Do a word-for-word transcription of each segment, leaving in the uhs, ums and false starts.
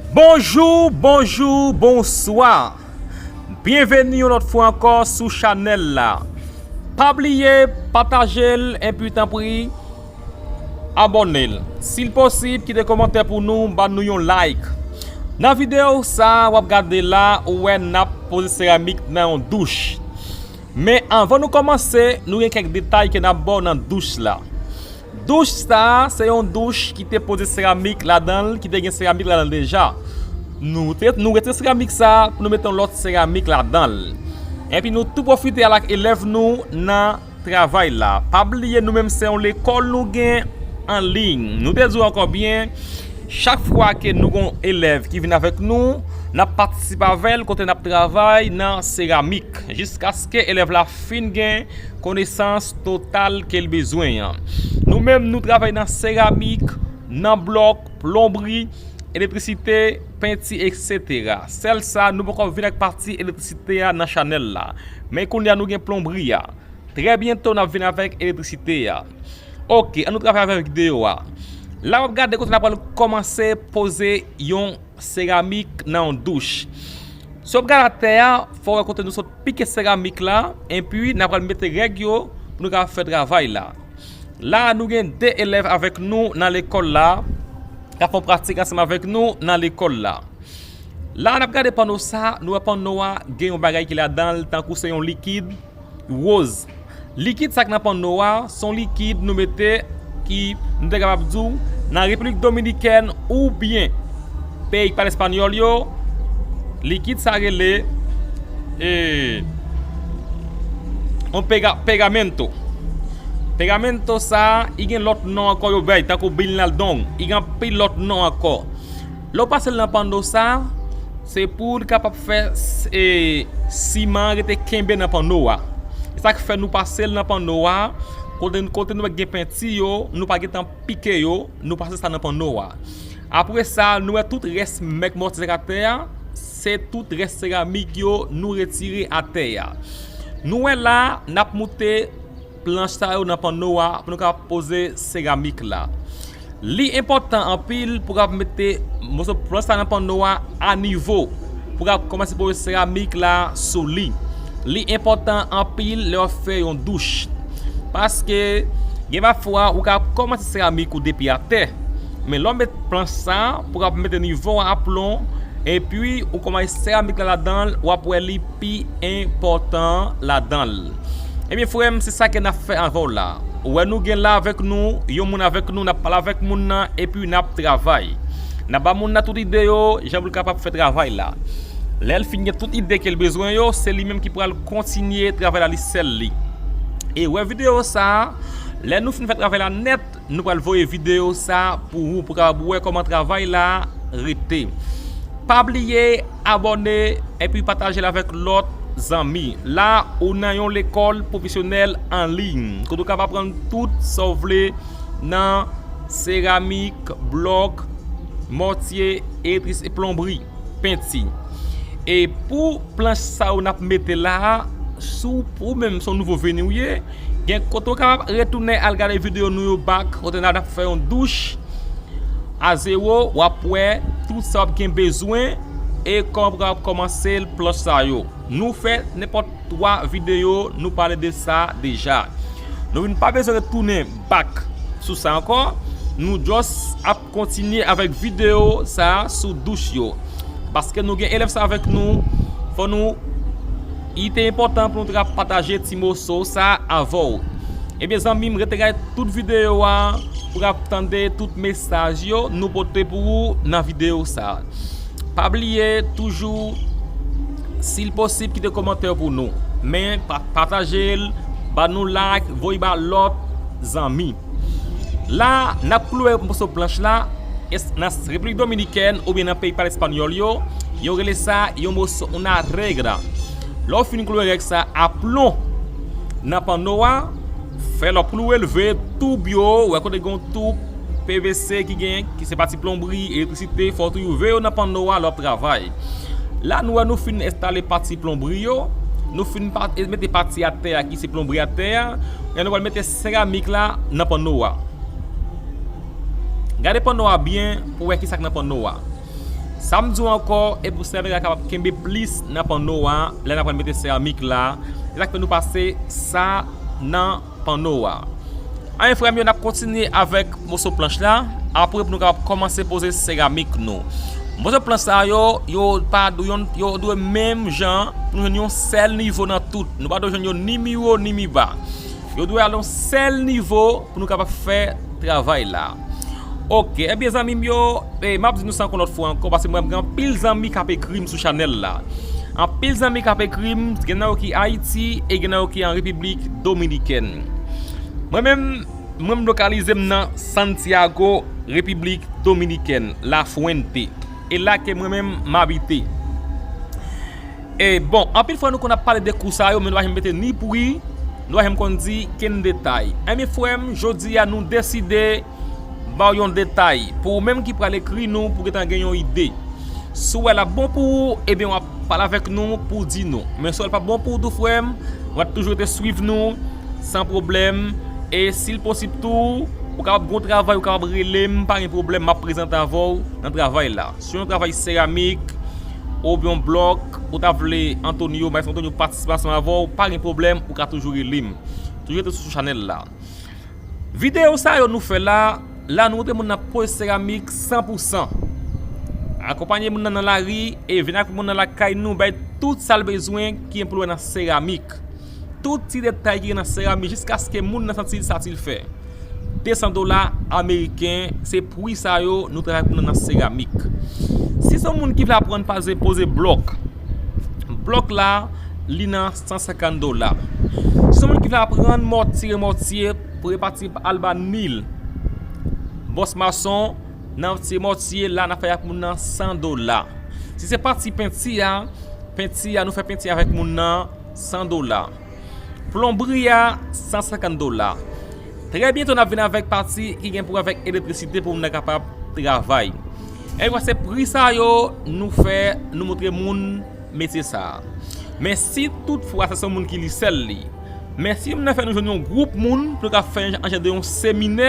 Bonjou, bonjou, bonswa. Byenveni yon lòt fwa ankò sou chanèl la. Pa bliye pataje l, epi tanpri abòne l. Si l posib, kite kòmantè pou nou, ban nou yon like. Nan videyo sa a w ap gade la, ou wè n ap poze seramik nan yon douch. Men anvan nou kòmanse, nou gen kèk detay ke n ap ba w nan douch la. Douch sa a, se yon douch ki te poze seramik ladan l, ki te gen seramik ladan l deja. Nou te, nou retire seramik sa a pou nou mete yon lòt seramik ladan l. Epi nou tou pwofite al ak elèv nou nan travay la. Pa bliye nou menm se yon lekòl nou gen an liy. Nou te di w ankò byen, chak fwa ke nou gen yon elèv ki vin avèk nou, n ap patisipe avè l kote n ap travay nan seramik, jiskaske elèv la fin gen konesans total ke l bezwen an. Nou menm, nou travay nan seramik, nan blòk, plonbri, elektrisite, penti, etsetera. Sèl sa, nou poko vin ak pati elektrisite a nan chanèl la. Men kounye a nou gen plonbri a. Trè byento, n ap vin avèk elektrisite a. Oke, ann nou travay avèk videyo a. La, w ap gade kote n ap pral kòmanse poze yon seramik nan yon douch. Si w ap gade atè a, fò w wè kote nou sot pike seramik la, epi n ap pral mete règ yo pou nou ka fè travay la. La, nou gen de elèv avèk nou nan lekòl la, k ap fè yon pratik ansanm avèk nou nan lekòl la. La, n ap gade panno sa, nou wè panno a gen yon bagay ki ladan l, tankou se yon likid woz. Likid sa k nan panno a, se yon likid nou mete ki, nou te kapab di w, nan Repiblik Dominikèn oubyen peyi k pale espanyòl yo, likid sa rele, e, yon pega-, pegamento. Pegamento sa, i gen lòt non ankò yo bay, tankou binaldong, i gen anpil lòt non ankò. Lè w pase l nan panno sa, se pou l kapab fè, e, siman an rete kenbe nan panno a. E sa k fè nou pase l nan panno a, kote, kote nou wè gen penti yo, nou pa gentan pike yo, nou pase sa nan panno a. Apre sa, nou wè tout rès mèk mòtye k atè a, se tout rès seramik yo nou retire atè a. Nou wè la, n ap moute planch sa yo nan panno a pou nou ka poze seramik la. Li enpòtan anpil pou w ka mete moso planch sa nan panno a anivo, pou w ka kòmanse poze seramik la sou li. Li enpòtan anpil lè w ap fè yon douch. Paske gen pafwa ou ka kòmanse seramik ou depi atè. Men lè w met planch sa pou w ka mete nivo a aplon, epi ou kòmanse seramik la ladan l, w ap wè li pi enpòtan ladan l. Ebyen, frè m, se sa ke n ap fè avè w la. Ou wè nou gen la avèk nou, yon moun avèk nou, n ap pale avèk moun nan, epi n ap travay. N ap ba moun nan tout ide yo, jan pou l kapab fè travay la. Lè l fin gen tout ide ke l bezwen yo, se li menm ki pral kontinye travay la li sèl li. E wè videyo sa a, lè nou fin fè travay la nèt, nou pral voye videyo sa pou ou, pou w kapab wè kòman travay la rete. Pa bliye abòne epi pataje l avèk lòt zanmi. La, ou nan yon lekòl pwofesyonèl an liy, kote w kapab aprann tout sa w vle nan seramik, blòk, mòtye, elektris-, plonbri, penti. E pou planch sa yo n ap mete la a, si w, ou menm se yon nouvo veni w ye, gen kote w kapab retounen al gade videyo nou yo back, kote n ap fè yon douch a zewo, w ap wè tout sa w ap gen bezwen e kòman pou w kapab kòmanse l planch sa yo. Nou fè nenpòt twa videyo, nou pale de sa deja. Nou vin pa bezwen retounen back sou sa ankò. Nou just ap kontinye avèk videyo sa a sou douch yo. Paske nou gen elèv sa avèk nou, fò nou, li te enpòtan pou nou te ka pataje ti moso sa avè w. Ebyen, zanmi m, rete gade tout videyo a pou w ap tande tout mesaj yo nou pote pou ou nan videyo sa a. Pa bliye toujou, si l posib, kite kòmantè pou nou. Men, pa-, pataje l, ban nou like, voye ba lòt zanmi. La, n ap kloure moso planch la, es-, nan Repiblik Dominikèn oubyen nan peyi k pale espanyòl yo, yo rele sa yon moso, una regra. Lè w fin kloure règ sa aplon nan panno a, fè lè w kloure l, veye toub yo, wè kote gen yon toub P V C ki gen, ki se pati plonbri, elektrisite, fò w toujou veye yo nan panno a lè w ap travay. La, nou wè nou fin enstale pati plonbri yo, nou fin pa-, mete pati atè a ki se plonbri atè a, e nou pral mete seramik la nan panno a. Gade panno a byen pou w wè kisa k nan panno a. Sa m di w ankò, e pou seramik la kapab kenbe plis nan panno a, lè n ap pral mete seramik la, e sa k fè nou pase sa nan panno a. Anyen frè m yo, n ap kontinye avèk moso planch la, apre pou nou kapab kòmanse poze seramik nou. Moso planch sa yo, yo pa dwe, yo dwe menm jan pou nou jwenn yon sèl nivo nan tout. Nou pa dwe jwenn yo ni mi wo ni mi ba. Yo dwe al yon sèl nivo pou nou kapab fè travay la. Oke, ebyen zanmi m yo, e, m ap di nou sa ankò lòt fwa ankò, paske mwen gen anpil zanmi k ap ekri m sou chanèl la. Anpil zanmi k ap ekri m, gen nan yo ki Ayiti e gen nan yo ki an Repiblik Dominikèn. Mwen menm, mwen m lokalize m nan Santiago, Repiblik Dominikèn, La Fuente. E la ke mwen menm m abite. E bon, anpil fwa nou konn ap pale de kou sa yo, men nou pa janm mete ni pri, nou pa janm konn di kenn detay. Enben frè m, jodi a nou deside ba w yon detay. Pou ou menm ki pral ekri nou, pou w gentan gen yon ide. Si w wè l ap bon pou ou, ebyen w ap pale avèk nou pou w di nou. Men si w wè l p ap bon pou ou tou frè m, w ap toujou rete swiv nou san pwoblèm. E si l posib tou, ou kapab gen yon travay, ou kapab rele m, pa gen pwoblèm, m ap prezante avè w nan travay la. Si yon travay seramik, oubyen yon blòk, ou ta vle Antonio, Maestro Antonio patisipe ansanm avè w, pa gen pwoblèm, ou ka toujou rele m. Toujou rete sou chanèl la. Videyo sa yo nou fè la, la nou montre moun nan poze seramik san pou san. Akonpanye moun nan nan lari e vin ak moun nan lakay nou, bay tout sa l bezwen ki enplike nan seramik. Tout ti detay ki gen nan seramik jiskaske moun nan santi l satisfè. De san dola ameriken, se pri sa yo nou travay pou nou nan seramik. Si se yon moun ki vle aprann pa egzanp poze blòk, blòk la, li nan san senkant dola. Si se yon moun ki vle aprann mòtye, mòtye, pou repati albanil, bòs mason, nan ti mòtye la, n ap fè ak moun nan san dola. Si se pati penti a, penti a, nou fè penti avèk moun nan san dola. Plonbri a, san senkant dola. Trè byento n ap vin avèk pati ki gen pou wè avèk elektrisite pou moun nan kapab travay. Ebyen se pri sa yo nou fè, nou montre moun metye sa a. Men si tout fwa se yon moun ki li sèl li, men si moun nan fè nou jwenn yon gwoup moun pou nou ka fè an jan de yon seminè,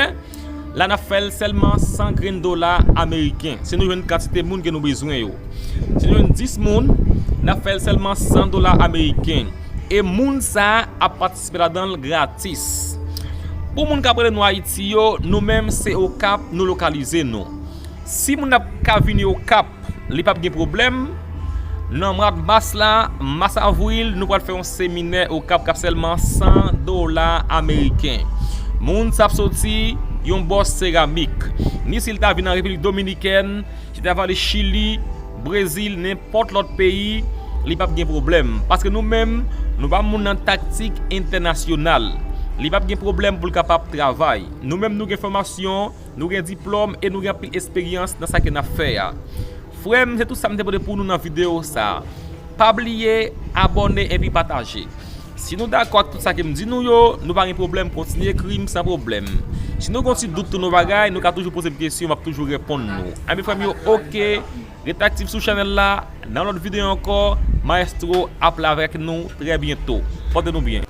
la n ap fè l sèlman san grenn dola ameriken. Si nou jwenn kantite moun ke nou bezwen yo. Si nou jwenn dis moun, n ap fè l sèlman san dola ameriken. E moun sa a ap patisipe ladan l gratis. Pou moun k ap rele nou Ayiti yo, nou menm se Okap nou lokalize nou. Si moun ap ka vini Okap, li p ap gen pwoblèm. Nan mwa mas la, mas avril, nou pral fè yon seminè Okap k ap sèlman san dola ameriken. Moun sa ap soti yon bòs seramik. Ni si l ta vin nan Repiblik Dominikèn, si l ta vale Chili, Brezil, nenpòt lòt peyi, li p ap gen pwoblèm. Paske nou menm, nou pa moun nan taktik entènasyonal. Li p ap gen pwoblèm pou l kapab travay. Nou menm nou gen fòmasyon, nou gen diplòm e nou gen anpil esperyans nan sa ke n ap fè a. Frè m, se tout sa m te pote pou nou nan videyo sa a. Pa bliye abòne epi pataje. Si nou dakò ak tout sa ke m di nou yo, nou pa gen pwoblèm, kontinye ekri m san pwoblèm. Si nou gen yon ti dout tou nan bagay, nou ka toujou poze m kesyon, m ap toujou reponn nou. Enben frè m yo, oke, rete aktif sou chanèl la, nan lòt videyo ankò, Maestro ap la avèk nou trè byento. Pòte nou byen.